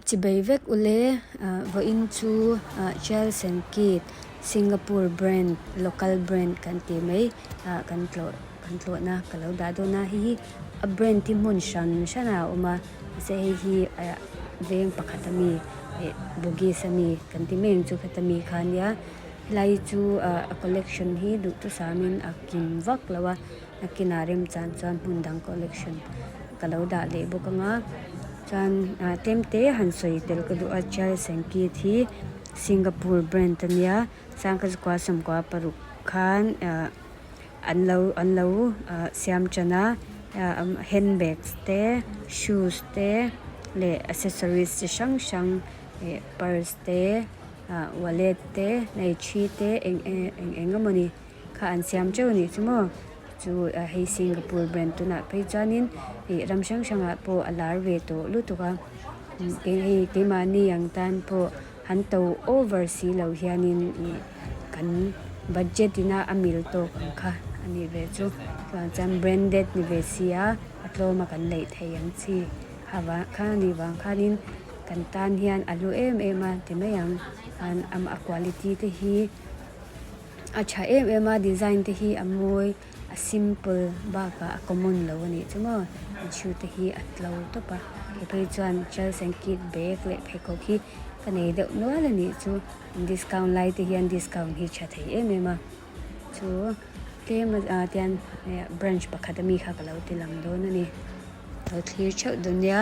Chibei vek ule vawiin chu Charles and Keith Singapore brand local brand kan tih mai kan tlawh kan tlawhna ka lo dah dawn a hei hi a brand hi hmun hran hran ah a awm a mahse hei hi veng pakhat ami eh Bugis ami kan ti mai ang chu khata mi kha ania helai hi chu a collection hi duhthusam in a kim vak lo a. Nakinah remchan chuan hmun dang collection ka lo dah leh bawk ang a chuan ah tlem te han sawi tel ka duh a Charles and Keith hi Singapore brand a nia sangkazukua sawmkua paruk khan ah an lo an lo ah siam tan a ah handbags te shoes te leh accessories chi hrang hrang eh purse te ah wallet te hei thi te eng eng eng emawni. Kha an siam teuh anih chu maw chu hei Singapore brand tunah phei chuanin ih ram hrang hrangah pawh a lar ve tawh lutuk a kei hei keimahni ang tan pawh han to over si lo hianin ih kan budget ina a mil tawk ang kha a nih ve chu chuan chuan branded ni ve si a a tlawm a kan neih theih ang chi kha vang kha a nih vang khanin kan tan hian a hlu em em a ti mai ang a quality te hi. A tha em em a design te hi a mawi a simple bakah a common lo a nih chu maw an shoe te hi a tlo tawp a kei phei chuan Charles and Keith bag leh pheikhawk hi ka nei deuh nual a nih chu discount lai te hian discount hi tha thei em em a chu tlem ah tian branch pakhat ami kha ka lo ti lang dawn a ni lo thlir theuh dawn nia.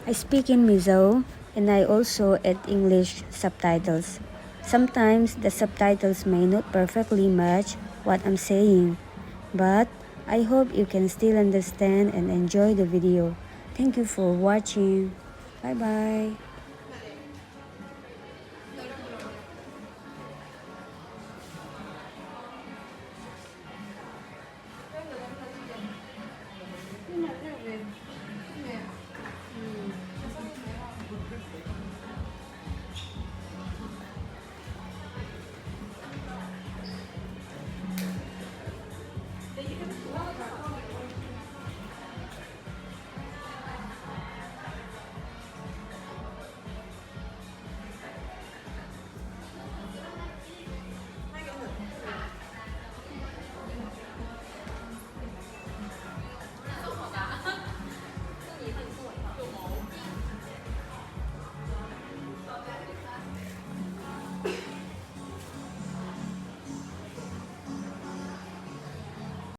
I speak in Mizo and I also add English subtitles. Sometimes the subtitles may not perfectly match what I'm saying, but I hope you can still understand and enjoy the video. Thank you for watching. Bye bye.